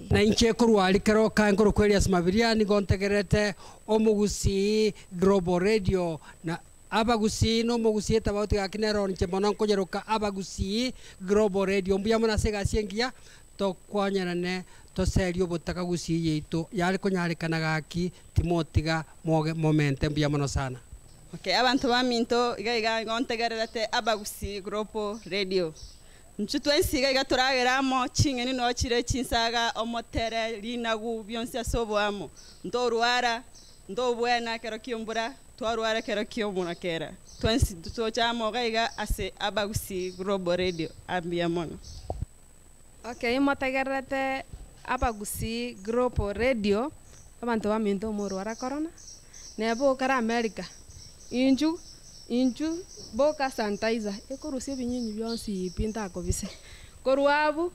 Na inche korwa rikero kankoro kwelias Mabiriani gontegerete Omogusii Global Radio na Abagusii no Omogusii tabauti gakinero nche mono nkonyeroka Abagusii Global Radio mbuya mona segasiengia tokwanyerane toserio botaka gusii yeito yari konyarekana gaki timotiga moge momente mbuya mono sana. Okay, abantu baminto iga iga gontegerete Abagusii Global Radio. Nchutwe nsiga iga turageramo chingeni no chire chinsaga omotere linagu byonse asoboamo ndoruara ndobwena kero kiombura twaruara kero kiomuna kera twensi tutochamo gaiga ase Abagusii Global Radio ambia mono. Okay, motegerete Abagusii Global Radio abantu baminto moruara corona nebo kara America inju inju boka sanitizer ekorusie binyinyi byonsi pinta kobise korwabu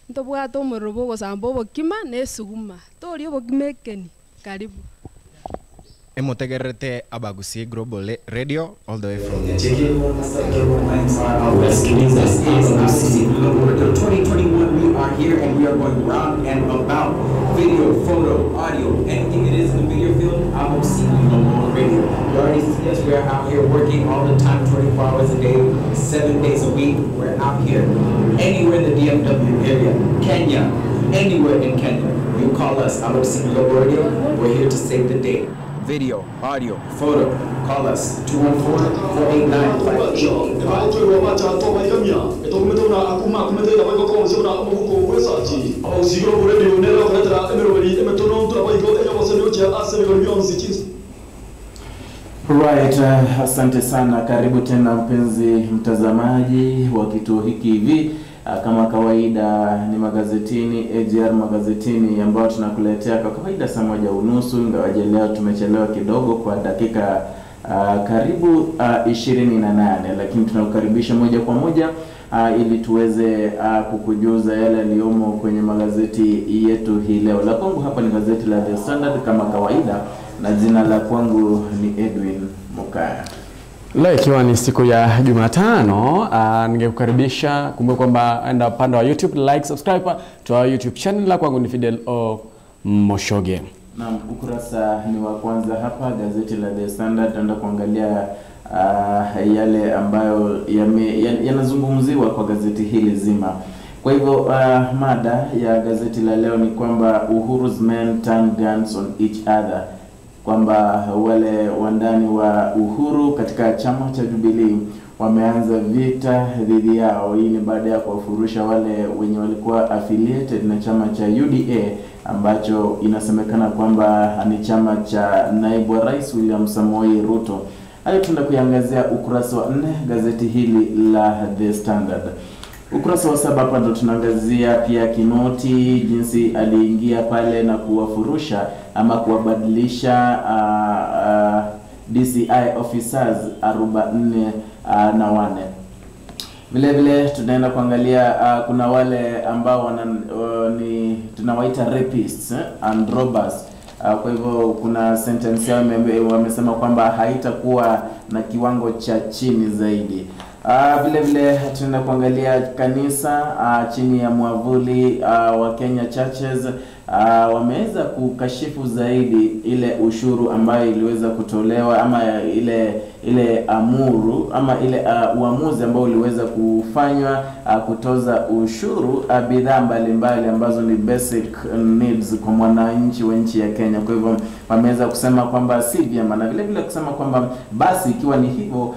ntobwato omuriro gosamba obokima nesuguma tori obokimekeni karibu. Emotegerete Abagusii Global Radio all the way from Abagusii Global 2021. We are here and we are going round and about. Video, photo, audio, anything that is in the video field, Abagusii Global Radio. You already see us, we are out here working all the time, 24 hours a day, 7 days a week. We're out here anywhere in the DMW area, Kenya, anywhere in Kenya. You call us, Abagusii Global Radio. We're here to save the day. Video, audio, photo, call us 214-489-5885. Right, asante sana. Karibu tena mpenzi mtazamaji wa kituo hiki hivi. Kama kawaida ni magazetini, AGR magazetini ambayo tunakuletea kwa kawaida saa 1:30, ingawaje leo tumechelewa kidogo kwa dakika karibu 28, lakini tunakukaribisha moja kwa moja ili tuweze kukujuza yale yaliyomo kwenye magazeti yetu hii leo. La kwangu hapa ni gazeti la The Standard kama kawaida, na jina la kwangu ni Edwin Mokaya. Leo ikiwa ni siku ya Jumatano, ningekukaribisha kumbuka kwamba enda upande wa YouTube, like, subscribe to our YouTube channel. La kwangu ni Fidel O Moshoge. Na ukurasa ni wa kwanza hapa gazeti la The Standard, tunaenda kuangalia yale ambayo yanazungumziwa kwa gazeti hili zima. Kwa hivyo mada ya gazeti la leo ni kwamba Uhuru's men turn guns on each other, kwamba wale wandani wa Uhuru katika chama cha Jubilee wameanza vita dhidi yao. Hii ni baada ya kuwafurusha wale wenye walikuwa affiliated na chama cha UDA ambacho inasemekana kwamba ni chama cha naibu wa rais William Samoei Ruto. Hayo tunaenda kuiangazia ukurasa wa 4 gazeti hili la The Standard. Ukurasa wa 7 hapa ndo tunaangazia pia Kinoti, jinsi aliingia pale na kuwafurusha ama kuwabadilisha DCI officers 44. Vile vile tunaenda kuangalia kuna wale ambao ni tunawaita rapists and robbers. Kwa hivyo kuna sentence yao wamesema kwamba haitakuwa na kiwango cha chini zaidi. Vile vile tunaenda kuangalia kanisa chini ya mwavuli wa Kenya Churches wameweza kukashifu zaidi ile ushuru ambayo iliweza kutolewa ama ile amuru ama ile uamuzi ambao uliweza kufanywa kutoza ushuru bidhaa mbalimbali ambazo ni basic needs kwa mwananchi wa nchi ya Kenya. Kwa hivyo wameweza kusema kwamba si vyema, na vile vile kusema kwamba basi ikiwa ni hivyo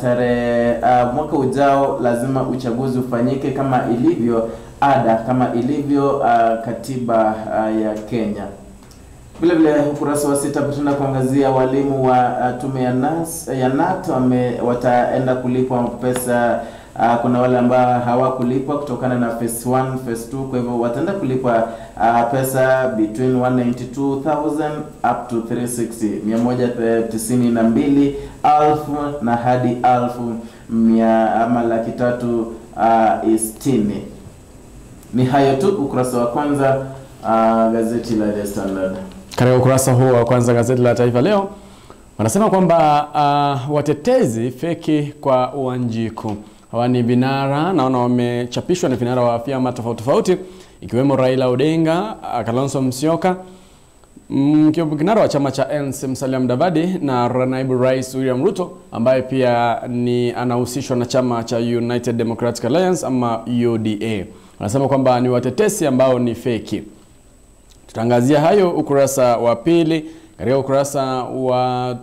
tarehe mwaka ujao lazima uchaguzi ufanyike kama ilivyo ada, kama ilivyo katiba ya Kenya. Vile vile ukurasa wa 6 tuna kuangazia walimu wa tume ya NAS ya NATO wataenda kulipwa pesa. Kuna wale ambao hawakulipwa kutokana na phase 1, phase 2, kwa hivyo wataenda kulipwa pesa between 192,000 up to 360, 192,000 na hadi 360,000. Ni hayo tu ukurasa wa kwanza gazeti la The Standard. Katika ukurasa huo wa kwanza gazeti la Taifa Leo wanasema kwamba watetezi feki kwa Wanjiku. Hawa ni vinara, naona wamechapishwa na vinara wa vyama tofauti tofauti ikiwemo Raila Odinga, Kalonzo Musyoka, kinara wa chama cha NC Musalia Mudavadi na naibu rais William Ruto ambaye pia ni anahusishwa na chama cha United Democratic Alliance ama UDA. Wanasema kwamba ni watetesi ambao ni feki. Tutaangazia hayo ukurasa wa pili. Katika ukurasa wa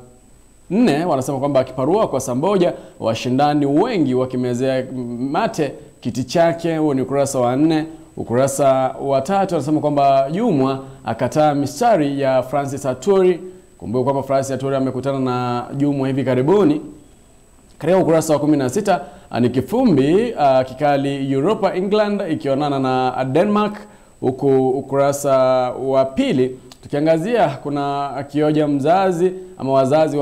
4 wanasema kwamba kiparua kwa Samboja, washindani wengi wakimezea mate kiti chake. Huo ni ukurasa wa 4. Ukurasa wa 3 wanasema kwamba Jumwa akataa mistari ya Francis Aturi. Kumbuka kwamba Francis Aturi amekutana na Jumwa hivi karibuni. Katika ukurasa wa 16 ni kifumbi kikali Europa, England ikionana na Denmark. Huku ukurasa wa pili tukiangazia kuna kioja mzazi ama wazazi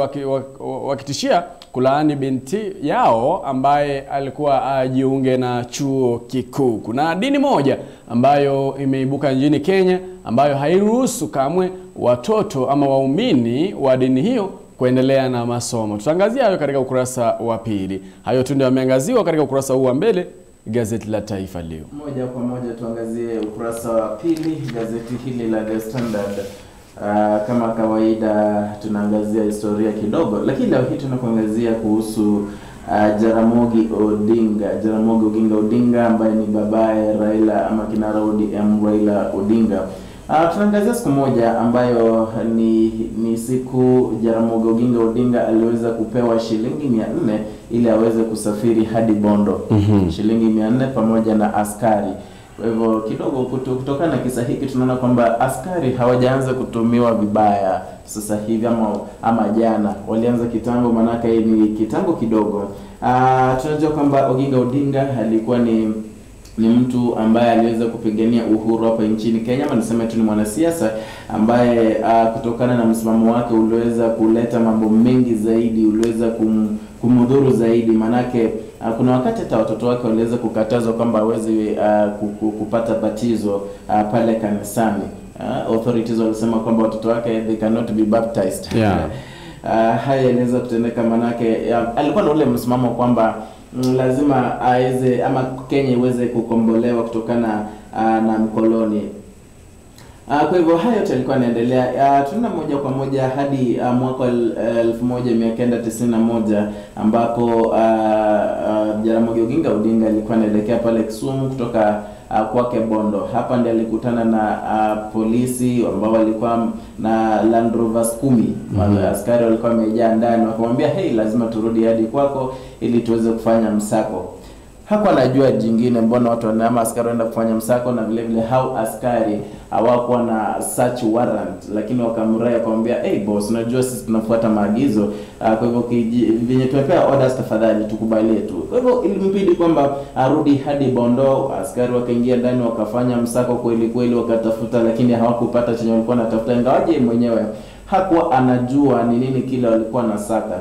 wakitishia kulaani binti yao ambaye alikuwa ajiunge na chuo kikuu. Kuna dini moja ambayo imeibuka nchini Kenya ambayo hairuhusu kamwe watoto ama waumini wa dini hiyo kuendelea na masomo. Tutaangazia hayo katika ukurasa wa pili. Hayo tu ndio yameangaziwa katika ukurasa huu wa mbele gazeti la Taifa Leo. Moja kwa moja tuangazie ukurasa wa pili gazeti hili la The Standard. Kama kawaida tunaangazia historia kidogo, lakini leo hii tunakuangazia kuhusu Jaramogi Odinga. Jaramogi Oginga Odinga ambaye ni babaye Raila ama kinara ODM Raila Odinga. Tunaangazia siku moja ambayo ni siku Jaramogi Oginga Odinga aliweza kupewa shilingi 400 ili aweze kusafiri hadi Bondo. Shilingi 400 pamoja na askari. Kwa hivyo kidogo kutokana na kisa hiki tunaona kwamba askari hawajaanza kutumiwa vibaya sasa hivi ama jana. Walianza kitambo, manaka hii ni kitambo kidogo. Tunajua kwamba Oginga Odinga alikuwa ni mtu ambaye aliweza kupigania uhuru hapa nchini Kenya, ama niseme tu ni mwanasiasa ambaye kutokana na msimamo wake uliweza kuleta mambo mengi zaidi, uliweza kumdhuru zaidi, manake kuna wakati hata watoto wake waliweza kukatazwa kwamba hawezi kupata batizo pale kanisani. Authorities walisema kwamba watoto wake they cannot be baptized. Yeah. Haya yaliweza kutendeka manake alikuwa na ule msimamo kwamba lazima aweze ama Kenya iweze kukombolewa kutokana na mkoloni. Kwa hivyo hayo yote yalikuwa yanaendelea. Tunaenda moja kwa moja hadi mwaka 1991 ambapo Jaramogi Oginga Odinga alikuwa anaelekea pale Kisumu kutoka kwake Bondo. Hapa ndiye alikutana na polisi ambao walikuwa na Land Rovers 10. Askari walikuwa wamejaa ndani, wakamwambia hey, lazima turudi hadi kwako ili tuweze kufanya msako. Hakuwa anajua jingine mbona watu ama askari wanaenda kufanya msako, na vile vile hao askari hawakuwa na search warrant, lakini wakamrai akamwambia hey boss, unajua sisi tunafuata maagizo, kwa hivyo venye tumepewa orders tafadhali tukubalie tu. Kwa hivyo ilimbidi kwamba arudi hadi Bondo. Askari wakaingia ndani wakafanya msako kweli kweli, wakatafuta lakini hawakupata chenye walikuwa wanatafuta, ingawaje mwenyewe hakuwa anajua ni nini kile walikuwa nasaka.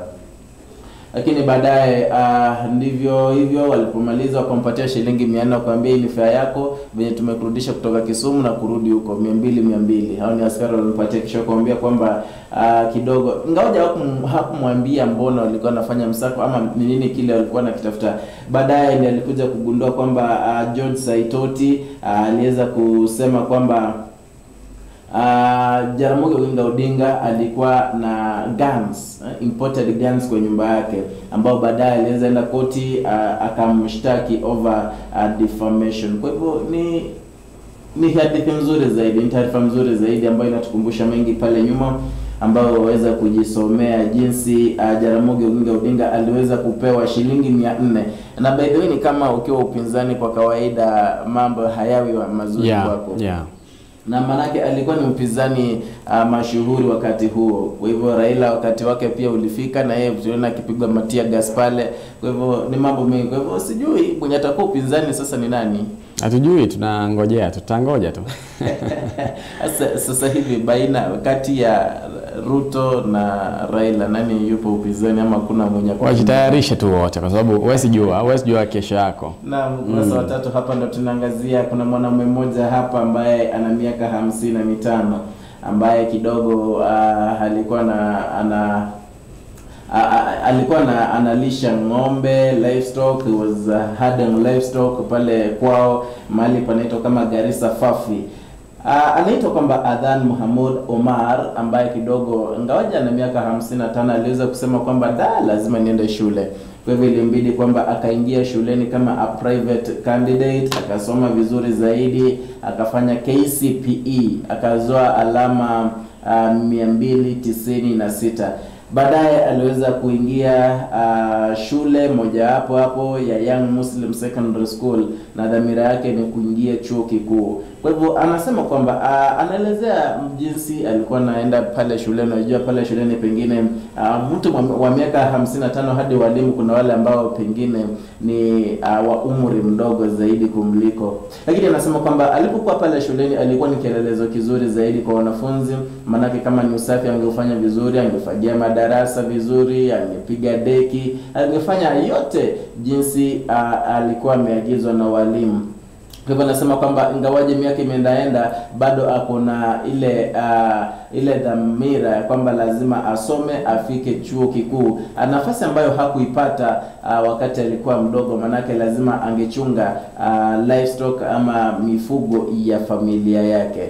Lakini baadaye ndivyo hivyo walipomaliza wakampatia shilingi 400 wakamwambia hii ni fare yako venye tumekurudisha kutoka Kisumu na kurudi huko 200 200. Hao ni askari walimpatia, kisha wakamwambia kwamba kidogo, ingawaje hakumwambia mbona walikuwa wanafanya msako ama ni nini kile walikuwa wanakitafuta. Baadaye ndiye alikuja kugundua kwamba George Saitoti aliweza kusema kwamba Jaramogi Oginga Odinga alikuwa na guns, imported guns kwa nyumba yake, ambao baadaye aliweza enda koti akamshtaki over defamation. Kwa hivyo ni hadithi nzuri zaidi, ni taarifa nzuri zaidi ambayo inatukumbusha mengi pale nyuma, ambao waweza kujisomea jinsi Jaramogi Oginga Odinga aliweza kupewa shilingi 400. Na by the way, ni kama ukiwa upinzani kwa kawaida mambo hayawi mazuri kwako. Na manake alikuwa ni mpinzani mashuhuri wakati huo. Kwa hivyo Raila wakati wake pia ulifika na yeye tuliona akipigwa matia gas pale. Kwa hivyo ni mambo mengi. Kwa hivyo sijui mwenye atakuwa upinzani sasa ni nani? Hatujui, tunangojea, tutangoja tu. Sasa hivi baina kati ya Ruto na Raila nani yupo upinzani ama kuna mwenye? Wajitayarishe tu wote kwa sababu huwezi jua kesho yako. Na ukurasa wa 3 hapa ndo tunaangazia kuna mwanamume mmoja hapa ambaye ana miaka 55 ambaye kidogo alikuwa na Alikuwa analisha ng'ombe, livestock, he was herding livestock pale kwao mahali panaitwa kama Garissa Fafi. Anaitwa kwamba Adhan Muhammad Omar, ambaye kidogo ingawaje ana miaka 55 aliweza kusema kwamba da, lazima niende shule. Kwa hivyo ilimbidi kwamba akaingia shuleni kama a private candidate, akasoma vizuri zaidi, akafanya KCPE, akazoa alama 296. Baadaye aliweza kuingia shule moja hapo hapo ya Young Muslim Secondary School, na dhamira yake ni kuingia chuo kikuu. Kwa hivyo anasema kwamba anaelezea jinsi alikuwa anaenda pale shuleni. Unajua pale shuleni pengine mtu wa miaka 55 hadi walimu kuna wale ambao pengine ni wa umri mdogo zaidi kumliko. Lakini anasema kwamba alipokuwa pale shuleni alikuwa ni kielelezo kizuri zaidi kwa wanafunzi, manake kama ni usafi angeufanya vizuri, angefagia madarasa vizuri, angepiga deki, angefanya yote jinsi alikuwa ameagizwa na walimu. Kwa hivyo anasema kwamba ingawaje miaka imeendaenda bado ako na ile dhamira kwamba lazima asome afike chuo kikuu, nafasi ambayo hakuipata wakati alikuwa mdogo, manake lazima angechunga livestock ama mifugo ya familia yake.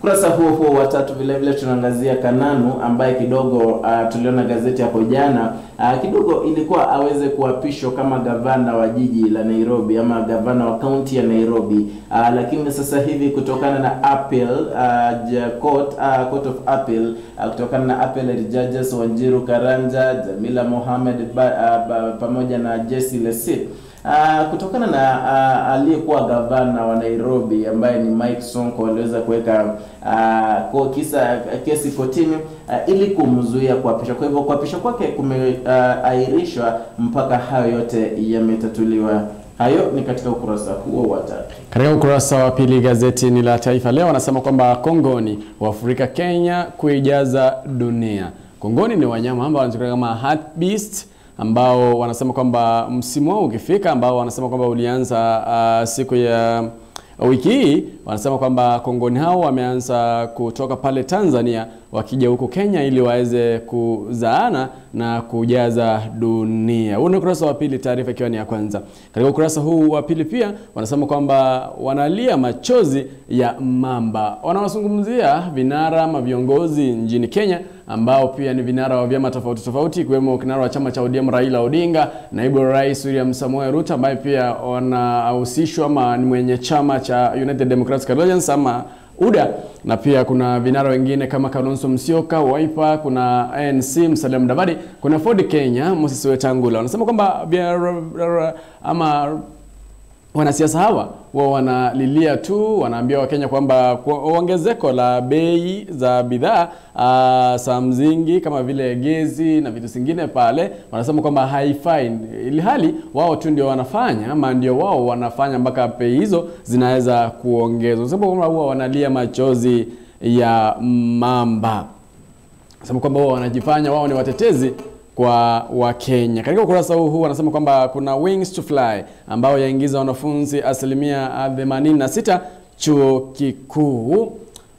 Kurasa huo watatu vile vile tunaangazia Kananu ambaye kidogo tuliona gazeti hapo jana, kidogo ilikuwa aweze kuapishwa kama gavana wa jiji la Nairobi ama gavana wa kaunti ya Nairobi, lakini sasa hivi kutokana na appeal court of appeal, kutokana na appellate judges Wanjiru Karanja, Jamila Mohamed pamoja na Jesse Lesit, kutokana na aliyekuwa gavana wa Nairobi ambaye ni Mike Sonko, aliweza kuweka kesi kotini ili kumzuia kuapishwa. Kwa hivyo kuapishwa kwake kumeahirishwa mpaka hayo yote yametatuliwa. Hayo ni katika ukurasa huo wa tatu. Katika ukurasa wa pili gazeti ni la Taifa Leo wanasema kwamba Kongoni waafrika Kenya kuijaza dunia. Kongoni ni wanyama ambao wanajulikana kama hartebeest, ambao wanasema kwamba msimu wao ukifika, ambao wanasema kwamba ulianza siku ya wiki hii, wanasema kwamba kongoni hao wameanza kutoka pale Tanzania wakija huko Kenya ili waweze kuzaana na kujaza dunia. Huu ni ukurasa wa pili, taarifa ikiwa ni ya kwanza. Katika ukurasa huu wa pili pia wanasema kwamba wanalia machozi ya mamba. Wanawazungumzia vinara ama viongozi nchini Kenya ambao pia ni vinara wa vyama tofauti tofauti, ikiwemo kinara wa chama cha ODM Raila Odinga, naibu rais William Samoei Ruto ambaye pia wanahusishwa ama ni mwenye chama cha United Democratic Alliance ama UDA, na pia kuna vinara wengine kama Kalonzo Musyoka Wiper, kuna ANC Musalia Mudavadi, kuna Ford Kenya Moses Wetangula. Wanasema kwamba ama wanasiasa hawa wao wanalilia tu, wanaambia Wakenya kwamba ongezeko la bei za bidhaa za msingi kama vile gesi na vitu vingine pale, wanasema kwamba haifai, ili hali wao tu ndio wanafanya ama ndio wao wanafanya mpaka bei hizo zinaweza kuongezwa. Wanasema kwamba wao wanalia machozi ya mamba. Wanasema kwamba wao wanajifanya wao ni watetezi kwa Wakenya. Katika ukurasa huu wanasema kwamba kuna Wings to Fly ambao yaingiza wanafunzi 86% chuo kikuu.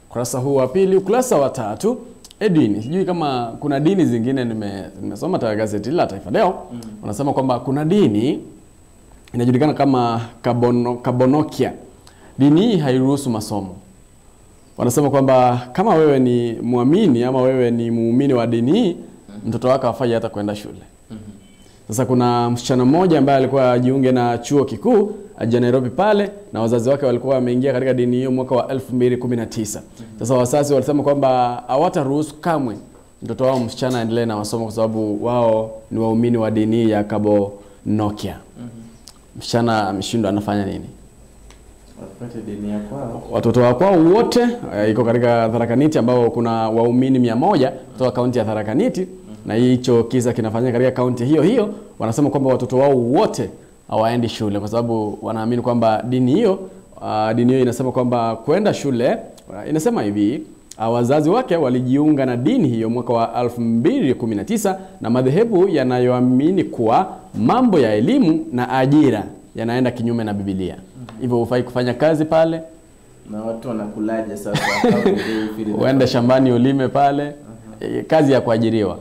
Ukurasa huu wa pili. Ukurasa wa tatu, dini. Sijui kama kuna dini zingine, nimesoma gazeti la Taifa Leo. Wanasema kwamba kuna dini inajulikana kama Kabonokia. Dini hii hairuhusu masomo. Wanasema kwamba kama wewe ni muamini ama wewe ni muumini wa dini hii, mtoto wako hafai hata kwenda shule. Sasa kuna msichana mmoja ambaye alikuwa ajiunge na chuo kikuu aje Nairobi pale, na wazazi wake walikuwa wameingia katika dini hiyo mwaka wa 2019. Sasa wazazi walisema kwamba hawataruhusu kamwe mtoto wao msichana aendelee na masomo kwa sababu wao ni waumini wa dini ya Kabonokia. Msichana ameshindwa, anafanya nini? Watoto wa kwao wote iko katika Tharaka Nithi ambao kuna waumini 100 kutoka kaunti ya Tharaka Nithi, na hicho kisa kinafanyika katika kaunti hiyo hiyo. Wanasema kwamba watoto wao wote hawaendi shule kwa sababu wanaamini kwamba dini hiyo inasema kwamba kwenda shule, inasema hivi, wazazi wake walijiunga na dini hiyo mwaka wa 2019 na madhehebu yanayoamini kuwa mambo ya elimu na ajira yanaenda kinyume na Biblia. Hivyo hufai kufanya kazi pale. Na watu wanakulaje sasa? Uende shambani ulime pale. Kazi ya kuajiriwa.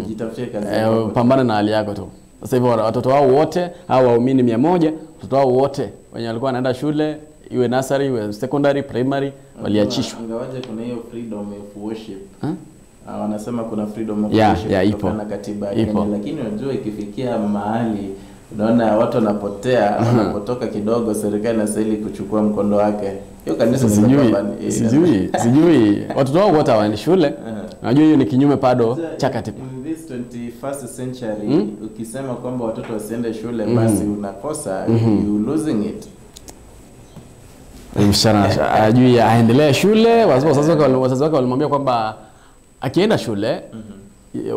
Jitafutie kazi. Pambana na hali yako tu. Sasa hivyo watoto wao wote hao waumini 100, watoto wao wote wenye walikuwa wanaenda shule, iwe nursery, iwe secondary, primary, waliachishwa. Ingawaje kuna hiyo freedom of worship. Wanasema kuna freedom of worship kutokana na katiba ya Kenya, lakini unajua ikifikia mahali unaona watu wanapotea, wanapotoka kidogo, serikali inastahili kuchukua mkondo wake. Hiyo kanisa sijui watoto wao wote hawaendi shule. Unajua hiyo ni kinyume bado cha katiba. In this 21st century ukisema kwamba watoto wasiende shule basi unakosa, you losing it. Msichana ajui aendelee shule, wazazi wake walimwambia kwamba akienda shule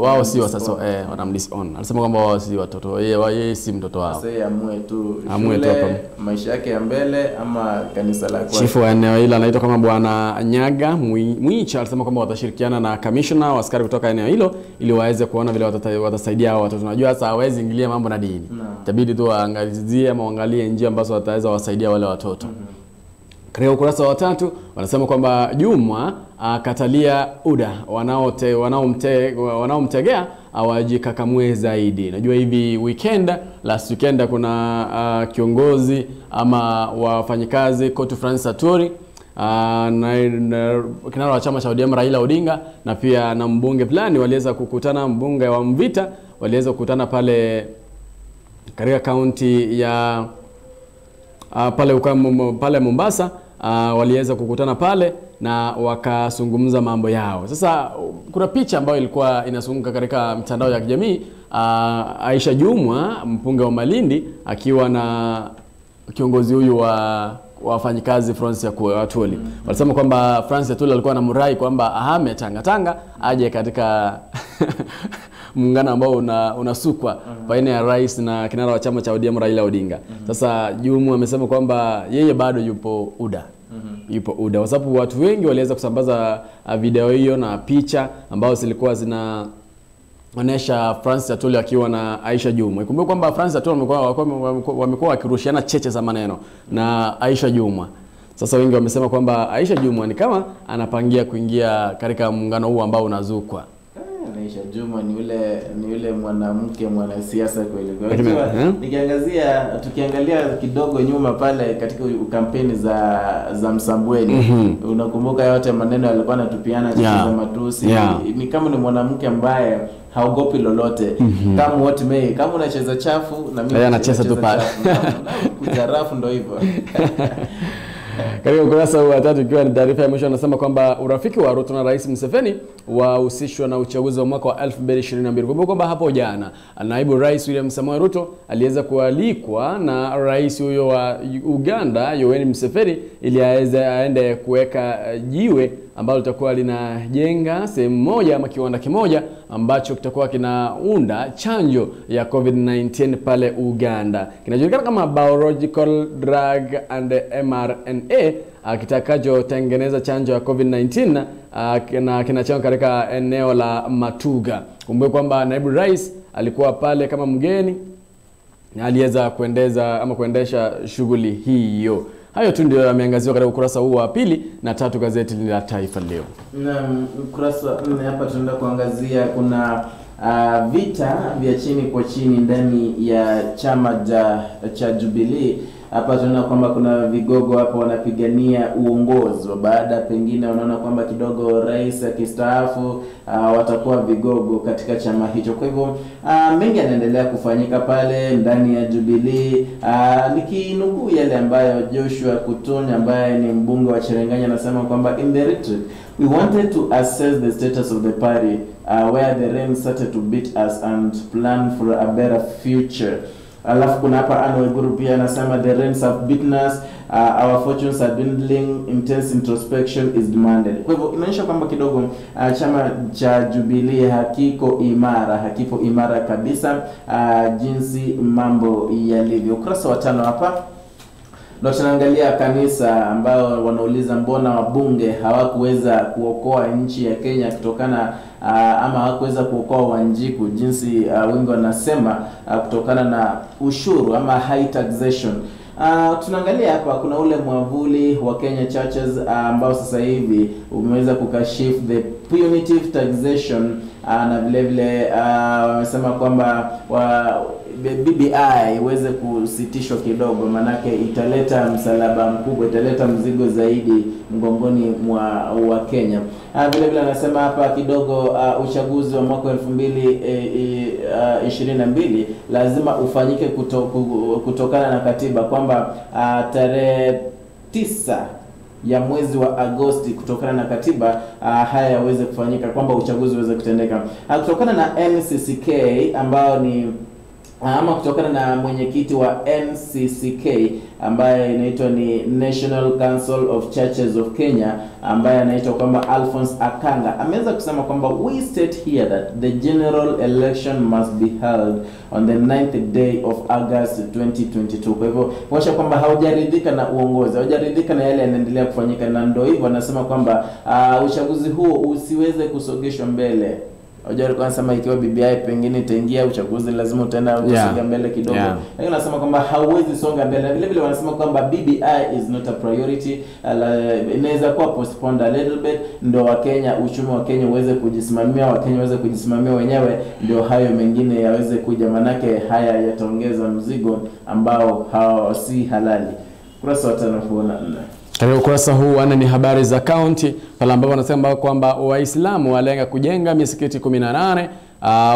wao si wazazi, wanamdisown. Alisema kwamba wao si watoto, yeye si mtoto wao. Sasa yeye amue tu shule, maisha yake ya mbele ama kanisa la kwake. Chifu wa eneo hilo anaitwa kama Bwana Nyaga Mwicha alisema kwamba watashirikiana na commissioner wa askari kutoka eneo hilo ili waweze kuona vile watasaidia hao watoto. Unajua sasa hawezi ingilia mambo na dini. Itabidi tu waangalizie ama waangalie njia ambazo wataweza wasaidia wale watoto. Katika ukurasa wa 3 wanasema kwamba Juma akatalia UDA wanaomtegea awajikakamue zaidi. Najua hivi weekend, last weekend kuna kiongozi ama wafanyikazi Kotu Francis Atwoli, na kinara wa chama cha ODM Raila Odinga na pia na mbunge fulani waliweza kukutana, mbunge wa Mvita waliweza kukutana pale katika kaunti ya pale Mombasa. Waliweza kukutana pale na wakazungumza mambo yao. Sasa kuna picha ambayo ilikuwa inazunguka katika mtandao ya kijamii, Aisha Jumwa mbunge wa Malindi akiwa na kiongozi huyu wa wafanyikazi Francis Atwoli. Walisema kwamba Francis Atwoli alikuwa anamrai kwamba ahame Tanga Tanga aje katika muungano ambao unasukwa baina ya rais na kinara wa chama cha ODM Raila Odinga. Sasa Jumwa amesema kwamba yeye bado yupo UDA. Yupo UDA kwa sababu watu wengi waliweza kusambaza video hiyo na picha ambazo zilikuwa zina onesha Francis Atwoli akiwa na Aisha Jumwa. Ikumbuke kwamba Francis Atwoli wamekuwa wakirushiana cheche za maneno na Aisha Jumwa. Sasa wengi wamesema kwamba Aisha Jumwa ni kama anapangia kuingia katika muungano huu ambao unazukwa. Aisha Jumwa ni yule mwanamke mwanasiasa kweli. Kwa hiyo tukiangalia kidogo nyuma pale katika kampeni za Msambweni, unakumbuka yote maneno alikuwa anatupiana za matusi. Ni kama ni mwanamke ambaye haogopi lolote. Kama what may, kama unacheza chafu na mimi anacheza tu pale. Kujarafu ndio hivyo. Katika ukurasa wa 3 ikiwa ni taarifa ya mwisho, anasema kwamba urafiki wa Ruto na Rais Museveni wahusishwa na uchaguzi wa mwaka wa 2022. Kumbuka kwamba hapo jana naibu Rais William Samoei Ruto aliweza kualikwa na rais huyo wa Uganda Yoweri Museveni ili aweze aende kuweka jiwe ambalo litakuwa linajenga sehemu moja ama kiwanda kimoja ambacho kitakuwa kinaunda chanjo ya COVID-19 pale Uganda. Kinajulikana kama Biological Drug and mRNA, kitakachotengeneza chanjo ya COVID-19 na kinachangwa katika eneo la Matuga. Kumbuka kwamba naibu rais alikuwa pale kama mgeni na aliweza kuendeza ama kuendesha shughuli hiyo. Hayo tu ndio yameangaziwa katika ukurasa huu wa 2 na 3 gazeti la Taifa Leo. Na ukurasa 4 hapa tunaenda kuangazia kuna vita vya chini kwa chini ndani ya chama cha Jubilee. Hapa tunaona kwamba kuna vigogo hapo wanapigania uongozi baada pengine wanaona kwamba kidogo rais akistaafu watakuwa vigogo katika chama hicho. Kwa hivyo mengi yanaendelea kufanyika pale ndani ya Jubilee. Nikinukuu yale ambayo Joshua Kutuny ambaye ni mbunge wa Cheranganya anasema kwamba in the retreat we wanted to assess the status of the party where the rain started to beat us and plan for a better future. Alafu kuna hapa Anne Waiguru pia anasema the rains have beaten us, our fortunes are dwindling, intense introspection is demanded. Kwa hivyo inaonyesha kwamba kidogo chama cha Jubilee hakipo imara kabisa jinsi mambo yalivyo. Ukurasa wa 5 hapa ndio tunaangalia kanisa ambao wanauliza mbona wabunge hawakuweza kuokoa nchi ya Kenya kutokana ama hawakuweza kuokoa Wanjiku jinsi wengi wanasema kutokana na ushuru ama high taxation. Tunaangalia hapa kuna ule mwavuli wa Kenya Churches ambao sasa hivi umeweza kukashifu the punitive taxation, na vile vile wamesema kwamba BBI iweze kusitishwa kidogo, manake italeta msalaba mkubwa, italeta mzigo zaidi mgongoni mwa wa Kenya. Vile vile anasema hapa kidogo uchaguzi wa mwaka 2022 lazima ufanyike kutokana na katiba kwamba tarehe 9 ya mwezi wa Agosti, kutokana na katiba haya yaweze kufanyika, kwamba uchaguzi uweze kutendeka. Kutokana na NCCK ambao ni ama kutokana na mwenyekiti wa NCCK ambaye inaitwa ni National Council of Churches of Kenya, ambaye anaitwa kwamba Alphonse Akanga, ameweza kusema kwamba we state here that the general election must be held on the 9th day of August 2022. Kwa hivyo kuonyesha kwamba haujaridhika na uongozi, haujaridhika na yale yanaendelea kufanyika, na ndio hivyo anasema kwamba uchaguzi huo usiweze kusogeshwa mbele. Unajua alikuwa anasema ikiwa BBI pengine itaingia uchaguzi lazima utaenda kusonga mbele kidogo. Lakini anasema kwamba hauwezi songa mbele. Na vile vile wanasema kwamba BBI is not a priority, inaweza kuwa postponed a little bit ndio wa Kenya, uchumi wa Kenya uweze kujisimamia, wa Kenya uweze kujisimamia wenyewe, ndio hayo mengine yaweze kuja, manake haya yataongeza mzigo ambao si halali. Kurasa wa 5 na 4. Katika ukurasa huu wana ni habari za kaunti pale ambapo wanasema kwamba Waislamu walenga kujenga misikiti 18.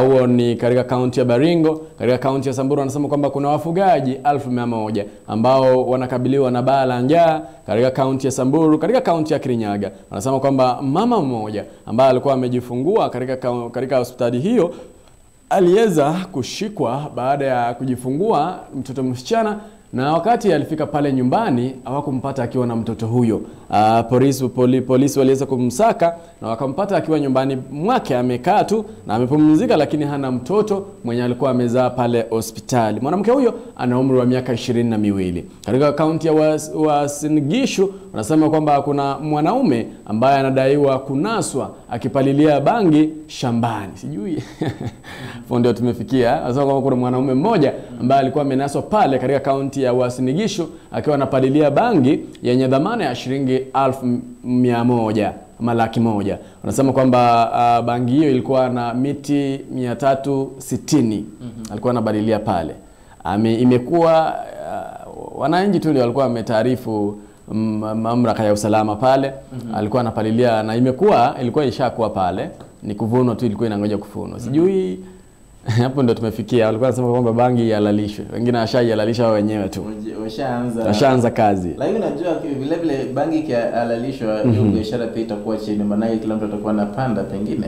Huo ni katika kaunti ya Baringo. Katika kaunti ya Samburu wanasema kwamba kuna wafugaji 1,100 ambao wanakabiliwa na baa la njaa katika kaunti ya Samburu. Katika kaunti ya Kirinyaga wanasema kwamba mama mmoja ambaye alikuwa amejifungua katika hospitali hiyo aliweza kushikwa baada ya kujifungua mtoto msichana, na wakati alifika pale nyumbani hawakumpata akiwa na mtoto huyo. Polisi waliweza kumsaka na wakampata akiwa nyumbani mwake amekaa tu na amepumzika, lakini hana mtoto mwenye alikuwa amezaa pale hospitali. Mwanamke huyo ana umri wa miaka 22. Katika kaunti ya Uasin Gishu wanasema kwamba kuna mwanaume ambaye anadaiwa kunaswa akipalilia bangi shambani. Sijui ndio tumefikia. Anasema kwamba kuna mwanaume mmoja ambaye alikuwa amenaswa pale katika kaunti ya Uasin Gishu akiwa anapalilia bangi yenye dhamana ya shilingi 1,100 ama 100,000. Wanasema kwamba bangi hiyo ilikuwa na miti 360. Alikuwa anabadilia pale. Imekuwa wananchi tu ndio walikuwa wametaarifu mamlaka ya usalama pale. Alikuwa anapalilia na ilikuwa ishakuwa pale, ni kuvunwa tu, ilikuwa inangoja kuvunwa. Sijui hapo ndo tumefikia. Walikuwa wanasema kwamba bangi ihalalishwe. Wengine washaihalalisha wenyewe tu. Washaanza kazi. Lakini unajua vile vile bangi ikihalalishwa hiyo biashara pia itakuwa chini, maana kila mtu atakuwa anapanda pengine.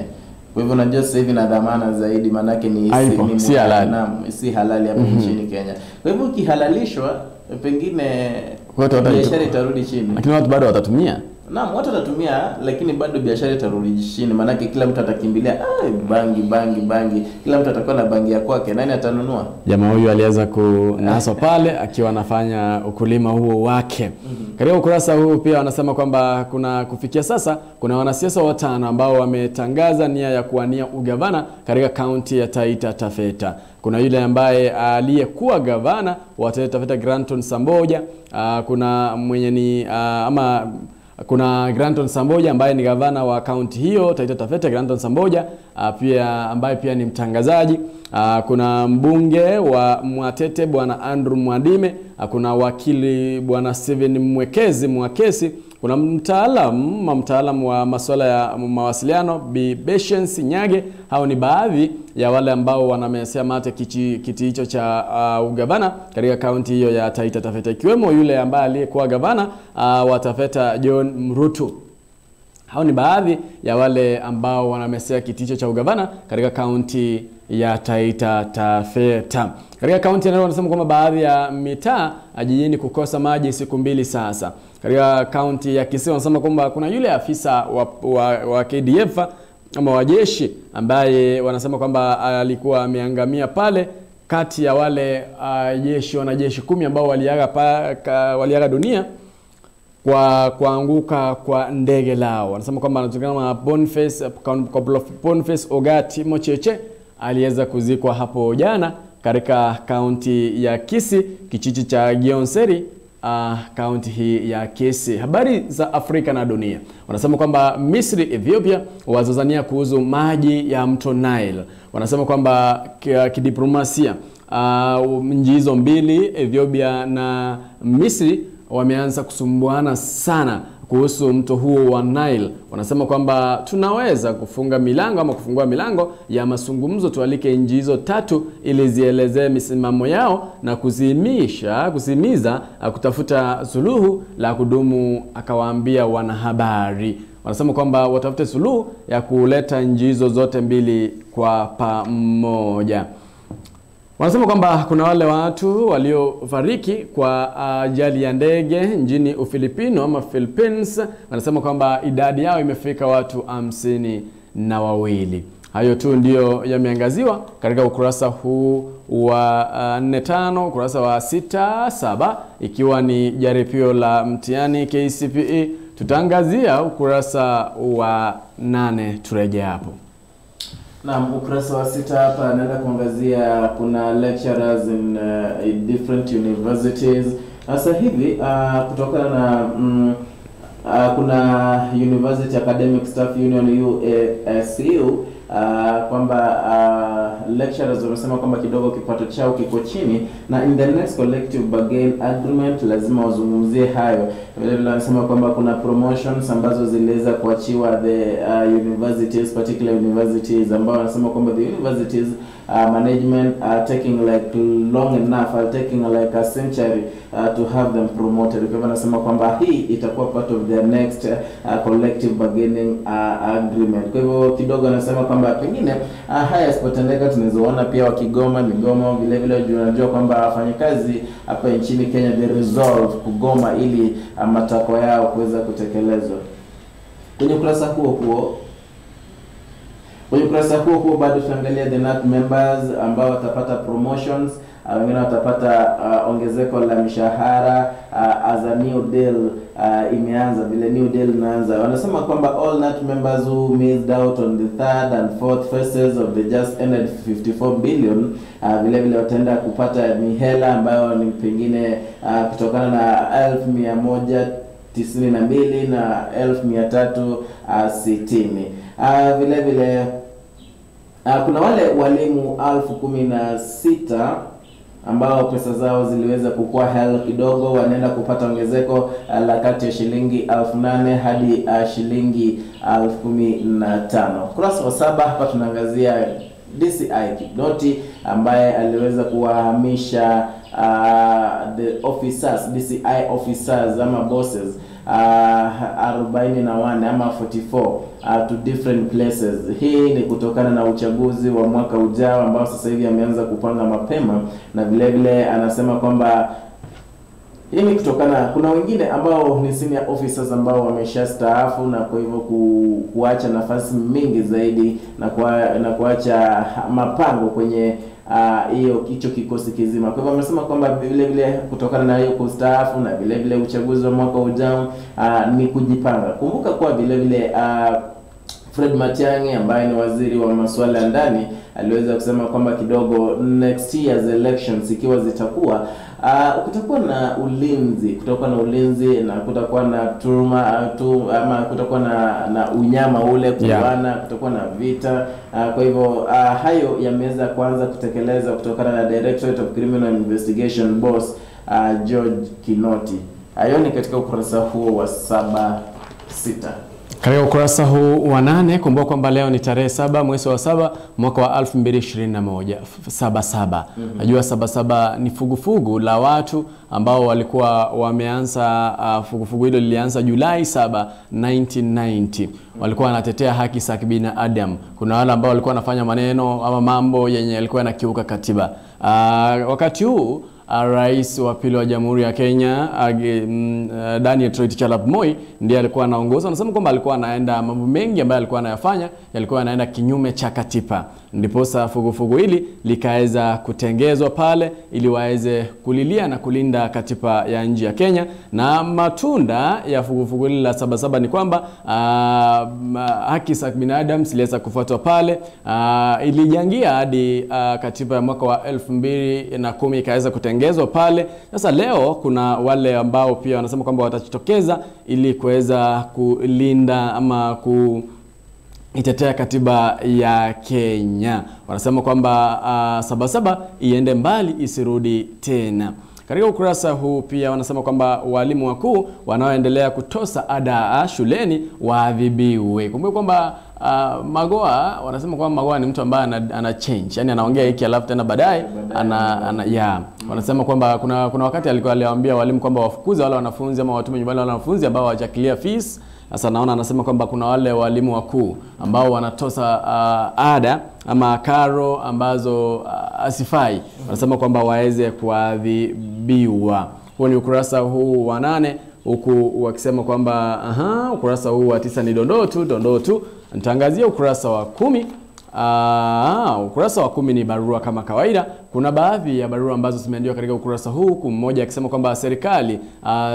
Kwa hivyo unajua sasa hivi na dhamana zaidi, maana yake ni si halali. Naam, si halali hapa nchini Kenya. Kwa hivyo ikihalalishwa pengine biashara itarudi chini. Lakini watu bado watatumia. Naam, watu watatumia, lakini bado biashara itarudi chini, maana kila mtu atakimbilia bangi bangi bangi. Kila mtu atakuwa na bangi ya kwake, nani atanunua? Jamaa huyu aliweza kunaswa pale akiwa anafanya ukulima huo wake. Katika ukurasa huu pia wanasema kwamba kuna kufikia sasa kuna wanasiasa watano ambao wametangaza nia ya kuwania ugavana katika kaunti ya Taita Taveta. Kuna yule ambaye aliyekuwa gavana wa Taita Taveta Granton Samboja, kuna mwenye ni kuna Granton Samboja ambaye ni gavana wa kaunti hiyo Taita Taveta, Granton Samboja pia ambaye pia ni mtangazaji. Kuna mbunge wa Mwatete Bwana Andrew Mwadime, kuna wakili Bwana Steven Mwekezi Mwakesi, kuna mtaalamu wa masuala ya mawasiliano Bi Patience Nyage. Hao ni baadhi ya wale ambao wanamesea mate kiti hicho cha ugavana katika kaunti hiyo ya Taita Taveta, ikiwemo yule ambaye aliyekuwa gavana wa Taveta John Mrutu. Hao ni baadhi ya wale ambao wanamesea kiti hicho cha ugavana katika kaunti ya Taita Taveta. Katika kaunti ya Nairobi wanasema kwamba baadhi ya mitaa jijini kukosa maji siku 2 sasa. Katika kaunti ya Kisii wanasema kwamba kuna yule afisa wa KDF ama wa jeshi ambaye wanasema kwamba alikuwa ameangamia pale kati ya wale jeshi wanajeshi 10 ambao waliaga dunia kwa kuanguka kwa ndege lao. Wanasema kwamba anatokana na Boniface Ogati Mocheche aliweza kuzikwa hapo jana katika kaunti ya Kisii, kijiji cha Gionseri, kaunti hii ya Kisii. Habari za Afrika na dunia. Wanasema kwamba Misri, Ethiopia wazozania kuhusu maji ya mto Nile. Wanasema kwamba kidiplomasia nchi hizo mbili, Ethiopia na Misri, wameanza kusumbuana sana kuhusu mto huo wa Nile. Wanasema kwamba tunaweza kufunga milango ama kufungua milango ya mazungumzo, tualike nchi hizo tatu ili zielezee misimamo yao na kuzimiza kutafuta suluhu la kudumu, akawaambia wanahabari. Wanasema kwamba watafute suluhu ya kuleta nchi hizo zote mbili kwa pamoja. Wanasema kwamba kuna wale watu waliofariki kwa ajali ya ndege nchini Ufilipino ama Philippines. Wanasema kwamba idadi yao imefika watu 52. Hayo tu ndio yameangaziwa katika ukurasa huu wa 4-5, ukurasa wa 6-7, ikiwa ni jaribio la mtihani KCPE. Tutaangazia ukurasa wa 8, turejea hapo. Naam, ukurasa wa 6 hapa naenda kuangazia kuna lecturers in different universities. Sasa hivi kutokana na kuna University Academic Staff Union UASU, kwamba lecturers wamesema kwamba kidogo kipato chao kiko chini, na in the next collective bargain agreement lazima wazungumzie hayo. Vile vile wanasema kwamba kuna promotions ambazo ziliweza kuachiwa the universities, particular universities ambao wanasema kwamba the universities management are taking like long enough, are taking like a century to have them promoted. Kwa hivyo wanasema kwamba hii itakuwa part of their next collective bargaining agreement. Kwa hivyo kidogo anasema kwamba pengine haya yasipotendeka tunazoona pia wakigoma migomo. Vile vile unajua kwamba wafanyakazi hapa nchini Kenya they resolve kugoma ili matakwa yao kuweza kutekelezwa. Kwenye ukurasa huo huo bado tunaangalia the NAT members ambao watapata promotions, wengine watapata ongezeko la mishahara as a new deal imeanza, vile new deal inaanza. Wanasema kwamba all NAT members who missed out on the third and fourth phases of the just ended 54 billion vile vile wataenda kupata mihela ambayo ni pengine kutokana na 1,192 na 1,360. Vile vile kuna wale walimu 16,000 ambao pesa zao ziliweza kukua hell kidogo, wanaenda kupata ongezeko la kati ya shilingi 8,000 hadi shilingi 15,000. Kurasa wa 7 hapa tunaangazia DCI Kinoti ambaye aliweza kuwahamisha the officers, DCI officers ama bosses 41 ama 44 to different places. Hii ni kutokana na uchaguzi wa mwaka ujao ambao sasa hivi ameanza kupanga mapema, na vile vile anasema kwamba hii ni kutokana kuna wengine ambao ni senior officers ambao wameshastaafu na kwa hivyo kuacha nafasi mingi zaidi na kuacha mapango kwenye hiyo hicho kikosi kizima. Kwa hivyo amesema kwamba vile vile kutokana na hiyo kustaafu na vile vile uchaguzi wa mwaka ujao ni kujipanga. Kumbuka kwa vile vile Fred Matiang'i ambaye ni waziri wa masuala ya ndani aliweza kusema kwamba kidogo next year's elections ikiwa zitakuwa kutakuwa na ulinzi, kutakuwa na ulinzi na kutakuwa na turuma ama kutakuwa na unyama ule kuwana, kutakuwa na vita. Kwa hivyo hayo yameweza kuanza kutekeleza kutokana na Directorate of Criminal Investigation boss George Kinoti. Hayo ni katika ukurasa huo wa 7-6. Katika ukurasa huu wa 8, kumbuka kwamba leo ni tarehe 7 mwezi wa 7 mwaka wa 2021, 77. Najua 77 ni fugufugu la watu ambao walikuwa wameanza fugufugu hilo lilianza Julai 7 1990. Walikuwa wanatetea haki za kibinadamu. Kuna wale ambao walikuwa wanafanya maneno ama mambo yenye yalikuwa yanakiuka katiba. Wakati huu Rais wa pili wa Jamhuri ya Kenya Daniel Toroitich arap Moi ndiye alikuwa anaongoza. Wanasema kwamba alikuwa anaenda mambo mengi ambayo alikuwa anayafanya yalikuwa yanaenda kinyume cha katiba. Ndiposa fugufugu hili likaweza kutengezwa pale ili waweze kulilia na kulinda katiba ya nchi ya Kenya. Na matunda ya fugufugu hili la 77 ni kwamba haki za binadamu ziliweza kufuatwa pale. Ilijangia hadi katiba ya mwaka wa 2010 ikaweza kutengezwa pale. Sasa leo kuna wale ambao pia wanasema kwamba watajitokeza ili kuweza kulinda ama itetea katiba ya Kenya. Wanasema kwamba 77 iende mbali isirudi tena. Katika ukurasa huu pia wanasema kwamba walimu wakuu wanaoendelea kutosa ada shuleni waadhibiwe. Kumbuka kwamba Magoha, wanasema kwamba Magoha ni mtu ambaye ana change. Yaani anaongea hiki alafu tena baadaye ana ya. Wanasema kwamba kuna wakati alikuwa aliwaambia walimu kwamba wafukuze wale wanafunzi ama watume nyumbani wale wanafunzi ambao hawajakilia fees. Sasa naona anasema kwamba kuna wale walimu wakuu ambao wanatosa ada ama karo ambazo asifai. Wanasema kwamba waweze kuadhibiwa. Huo ni ukurasa huu wa 8 huku wakisema kwamba ukurasa huu wa 9 ni dondoo tu. Nitaangazia ukurasa wa 10. Ukurasa wa 10 ni barua kama kawaida. Kuna baadhi ya barua ambazo zimeandikwa katika ukurasa huu, huku mmoja akisema kwamba serikali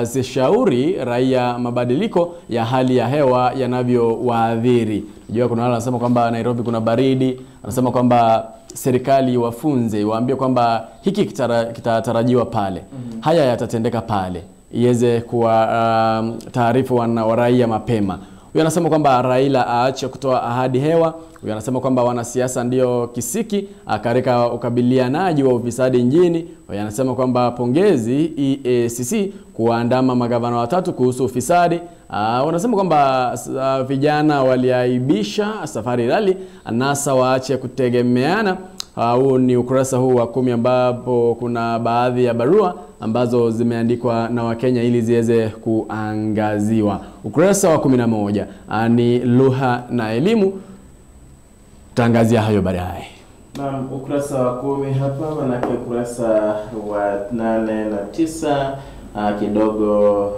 zishauri raia mabadiliko ya hali ya hewa yanavyowaadhiri. Unajua kuna wale wanasema kwamba Nairobi kuna baridi, wanasema kwamba serikali wafunze, waambie kwamba hiki kitatarajiwa pale. Haya yatatendeka pale. Iweze kuwa taarifu wa raia mapema. Huyu anasema kwamba Raila aache kutoa ahadi hewa. Huyu anasema kwamba wanasiasa ndio kisiki katika ukabilianaji wa ufisadi nchini. Huyu anasema kwamba pongezi EACC kuandama magavana watatu kuhusu ufisadi. Wanasema kwamba vijana waliaibisha Safari Rally, NASA waache kutegemeana. Huu ni ukurasa huu wa 10 ambapo kuna baadhi ya barua ambazo zimeandikwa na Wakenya ili ziweze kuangaziwa. Ukurasa wa 11 ni lugha na elimu. Tutaangazia hayo baadaye. Naam, ukurasa wa 10 hapa, manake ukurasa wa 8 na 9 kidogo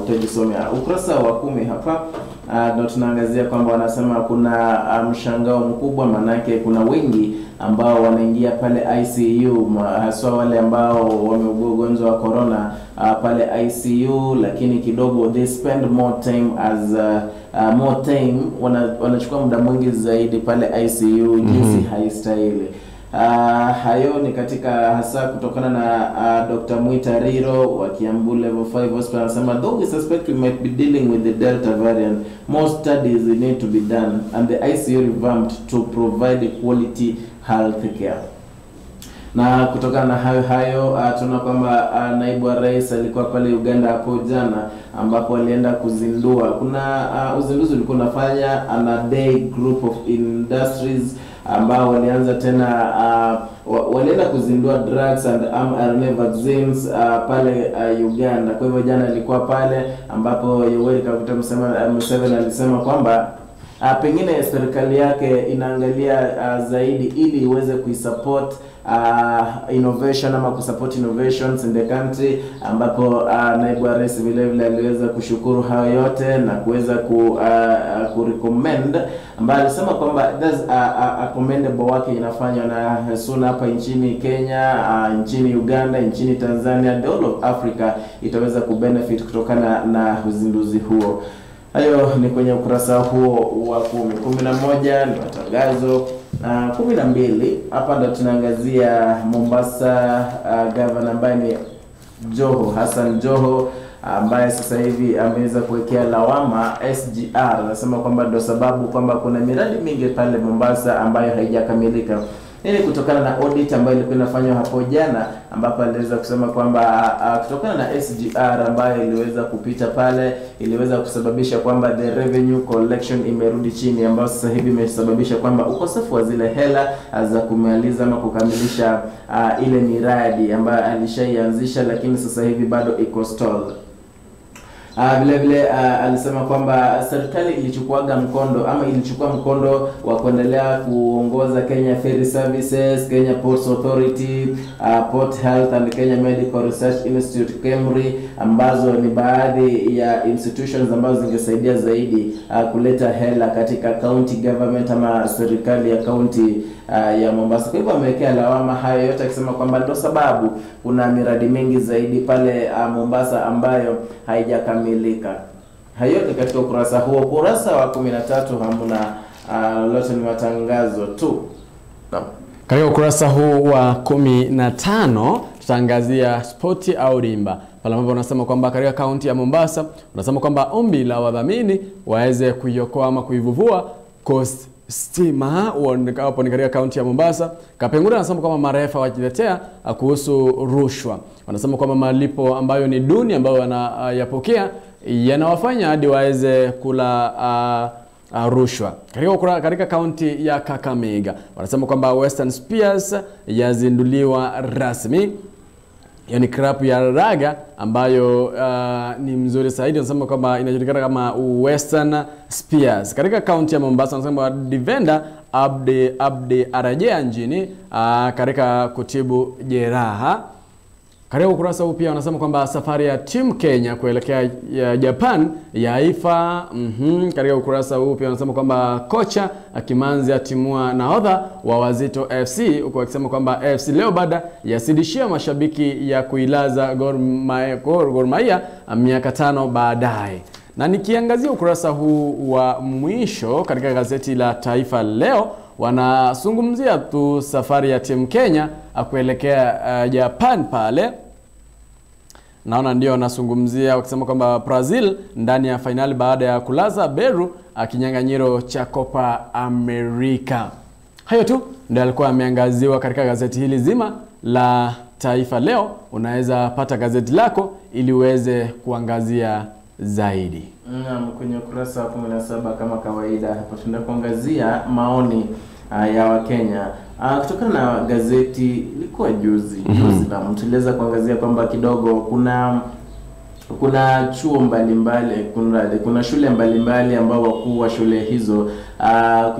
utajisomea. Ukurasa wa 10 hapa ndio tunaangazia kwamba wanasema kuna mshangao mkubwa, manake kuna wengi ambao wanaingia pale ICU, haswa wale ambao wameugua ugonjwa wa corona pale ICU, lakini kidogo they spend more time as more time wanachukua muda mwingi zaidi pale ICU jinsi haistahili. Hayo ni katika hasa kutokana na Dr. Mwita Riro wa Kiambu Level 5 Hospital anasema though we suspect we might be dealing with the Delta variant, more studies need to be done and the ICU revamped to provide quality health care. Na kutokana na hayo tunaona kwamba naibu wa rais alikuwa pale Uganda hapo jana ambapo alienda kuzindua. Kuna uzinduzi ulikuwa unafanya ana Day Group of Industries ambao walianza tena walienda kuzindua drugs and mRNA vaccines pale Uganda. Kwa hivyo jana alikuwa pale ambapo Yoweri Kaguta Museveni alisema kwamba pengine serikali yake inaangalia zaidi ili iweze kuisupport innovation ama kusupport innovations in the country, ambapo naibu wa rais vile vile aliweza kushukuru hayo yote na kuweza ku recommend, ambaye alisema kwamba there's a commendable work inafanywa na SUNA hapa nchini Kenya, nchini Uganda, nchini Tanzania, the whole of Africa itaweza kubenefit kutokana na uzinduzi huo. Hayo ni kwenye ukurasa huo wa 10. 11 ni matangazo. Na 12 hapa ndo tunaangazia Mombasa governor ambaye ni Joho, Hassan Joho, ambaye sasa hivi ameweza kuwekea lawama SGR. Anasema kwamba ndo sababu kwamba kuna miradi mingi pale Mombasa ambayo haijakamilika. Hii kutokana na audit ambayo ilikuwa inafanywa hapo jana, ambapo aliweza kusema kwamba kutokana na SGR ambayo iliweza kupita pale iliweza kusababisha kwamba the revenue collection imerudi chini, ambayo sasa hivi imesababisha kwamba ukosefu wa zile hela za kumaliza ama kukamilisha ile miradi ambayo alishaianzisha, lakini sasa hivi bado iko stalled. Vile vile alisema kwamba serikali ilichukua mkondo ama ilichukua mkondo wa kuendelea kuongoza Kenya Ferry Services, Kenya Ports Authority, Port Health and Kenya Medical Research Institute KEMRI, ambazo ni baadhi ya institutions ambazo zingesaidia zaidi kuleta hela katika county government ama serikali ya county ya Mombasa. Kwa hivyo amewekea lawama hayo yote akisema kwamba ndio sababu kuna miradi mingi zaidi pale Mombasa ambayo haijakamilika. Hayo ni katika ukurasa huo. Ukurasa wa 13 hamna lolote, ni matangazo tu. Naam. Katika ukurasa huu wa 15 tutaangazia spoti au rimba. Pale ambapo wanasema kwamba katika kaunti ya Mombasa wanasema kwamba ombi la wadhamini waweze kuiokoa ama kuivuvua Coast Stima hapo ni katika kaunti ya Mombasa. Kapengura anasema kwamba marefa wajitetea kuhusu rushwa. Wanasema kwamba malipo ambayo ni duni ambayo wanayapokea yanawafanya hadi waweze kula rushwa. Katika kaunti ya Kakamega wanasema kwamba Western Spears yazinduliwa rasmi. Yani klabu ya raga ambayo ni mzuri zaidi, wanasema kwamba inajulikana kama Western Spears. Katika kaunti ya Mombasa wanasema defender Abdi arejea nchini katika kutibu jeraha. Katika ukurasa huu pia wanasema kwamba safari ya timu Kenya kuelekea ya Japan yaifa. Katika ukurasa huu pia wanasema kwamba kocha Kimanzi atimua nahodha wa Wazito FC, huku akisema kwamba FC Leopard yasidishia mashabiki ya kuilaza Gor Mahia miaka 5 baadaye. Na nikiangazia ukurasa huu wa mwisho katika gazeti la Taifa Leo, wanazungumzia tu safari ya timu Kenya kuelekea Japan pale. Naona ndio wanazungumzia wakisema kwamba Brazil ndani ya finali baada ya kulaza Peru kinyang'anyiro cha Copa America. Hayo tu ndio alikuwa ameangaziwa katika gazeti hili zima la Taifa Leo. Unaweza pata gazeti lako ili uweze kuangazia zaidi. Naam, kwenye ukurasa wa 17 kama kawaida hapa tunaenda kuangazia maoni ya Wakenya. Kutokana na gazeti ilikuwa juzi na mtueleza kuangazia kwamba kidogo kuna chuo mbalimbali, kuna shule mbalimbali ambao wakuu wa shule hizo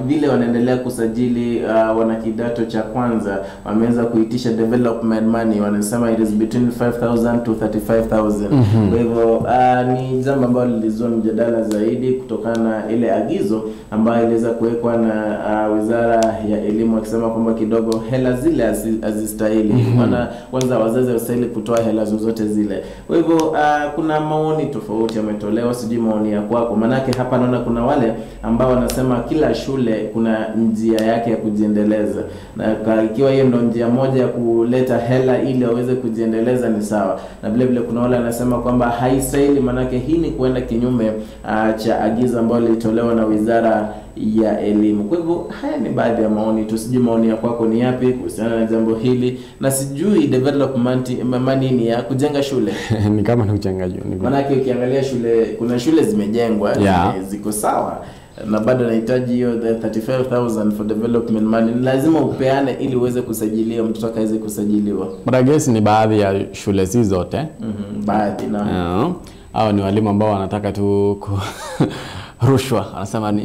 vile wanaendelea kusajili wana kidato cha kwanza wameanza kuitisha development money, wanasema it is between 5,000 to 35,000. Kwa hivyo ni jambo ambalo lilizua mjadala zaidi kutokana na ile agizo ambayo iliweza kuwekwa na Wizara ya Elimu akisema kwamba kidogo hela zile hazistahili. Maana kwanza wazazi hawastahili kutoa hela zozote zile. Kwa hivyo kuna maoni tofauti yametolewa, sijui maoni ya kwako. Manake hapa naona kuna wale ambao wanasema kila shule kuna njia yake ya kujiendeleza, na ikiwa hiyo ndio njia moja ya kuleta hela ili waweze kujiendeleza ni sawa. Na vile vile kuna wale wanasema kwamba haistahili, manake hii ni kuenda kinyume cha agizo ambalo lilitolewa na Wizara ya Elimu. Kwa hivyo haya ni baadhi ya maoni tu, sijui maoni ya kwako ni yapi kuhusiana na jambo hili, na sijui development money ni ya kujenga shule. Ni kama ni kujenga shule. Manake ukiangalia shule, kuna shule zimejengwa, ziko sawa, na bado nahitaji hiyo 35,000 for development money. Lazima upeane ili uweze kusajiliwa, mtoto akaweze kusajiliwa. But I guess ni baadhi ya shule si zote. Baadhi na. Hao ni walimu ambao wanataka tu rushwa, anasema ni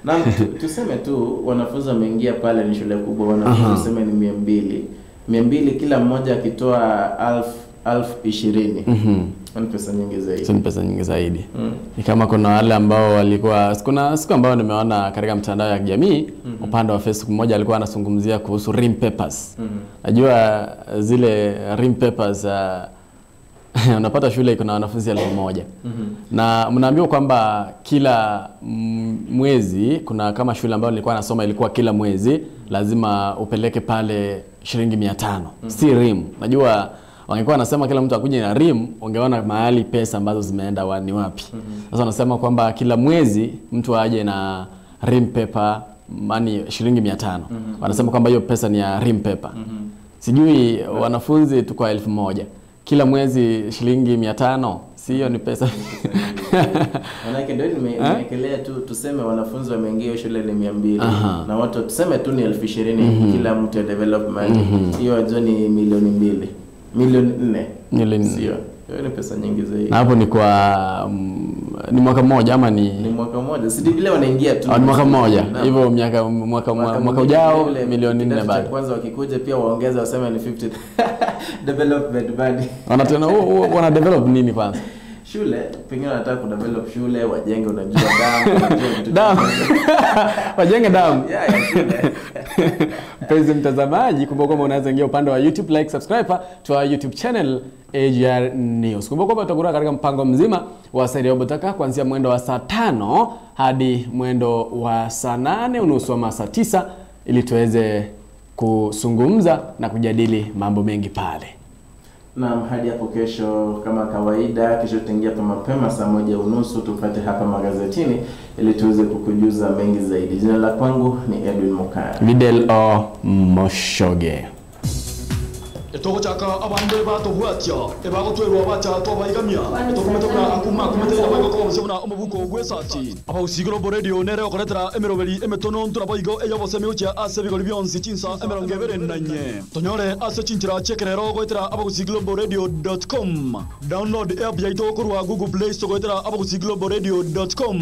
na tuseme tu wanafunzi wameingia pale, ni shule kubwa, wanafunzi tuseme ni 200. 200 kila mmoja akitoa 1020. Ni pesa nyingi zaidi. Ni pesa nyingi zaidi. Ni kama kuna wale ambao walikuwa, kuna siku ambao nimeona katika mtandao ya kijamii, upande wa Facebook, mmoja alikuwa anazungumzia kuhusu rim papers. Najua zile rim papers unapata shule iko na wanafunzi 1,000. Na mnaambiwa kwamba kila mwezi kuna kama shule ambayo nilikuwa nasoma ilikuwa kila mwezi lazima upeleke pale shilingi 500. Si rim. Najua wangekuwa wanasema kila mtu akuje na rim, ungeona mahali pesa ambazo zimeenda ni wapi. Sasa wanasema kwamba kila mwezi mtu aje na rim paper money shilingi 500. Wanasema kwamba hiyo pesa ni ya rim paper. Sijui wanafunzi tuko 1,000. Kila mwezi shilingi 500, sio ni pesa. Manake ndio nimeekelea tu, tuseme wanafunzi wameingia shule ni 200 na watu tuseme tu ni 20,000 kila mtu ya development. Hiyo ajo ni milioni 2, milioni 4. Milioni sio. Hiyo ni pesa nyingi zaidi. Na hapo ni kwa ni mwaka mmoja ama ni mwaka mmoja. Si vile wanaingia tu. Ni mwaka mmoja. Hivyo mwaka ujao milioni 4 bado. Kwanza wakikuja pia waongeza waseme ni 50 development bado. Wanatena wana develop nini kwanza? Shule, pengine wanataka kudevelop shule, wajenge unajua damu, unajua vitu. Damu. Wajenge damu. Yeah, shule. Mpenzi mtazamaji, kumbuka kwamba unaweza ingia upande wa YouTube, like, subscribe to our YouTube channel AGR News. Kumbuka kwamba tutakuwa katika mpango mzima wa Serie Obotaka kuanzia mwendo wa saa 5 hadi mwendo wa saa 8:30 ama saa 9 ili tuweze kuzungumza na kujadili mambo mengi pale. Naam, hadi hapo kesho kama kawaida. Kesho tutaingia hapa mapema saa 1:30 tupate hapa magazetini ili tuweze kukujuza mengi zaidi. Jina la kwangu ni Edwin Mukaya. Videl O Moshoge. Etogochaka abande batobwatia ebagotwerwa bacha tobaigamia etokometokora akuma kumetera bagokobosia omobuko gwesati Abagusii Global Radio nere okoretera emeroberi emetono nturaboigo eyobosemi gochia ase bigori bionsi chinsa 24 tonyore ase chinchira chekerero goetera abagusiglobalradio.com. Download app yaito korwa Google Play Store goetera abagusiglobalradio.com.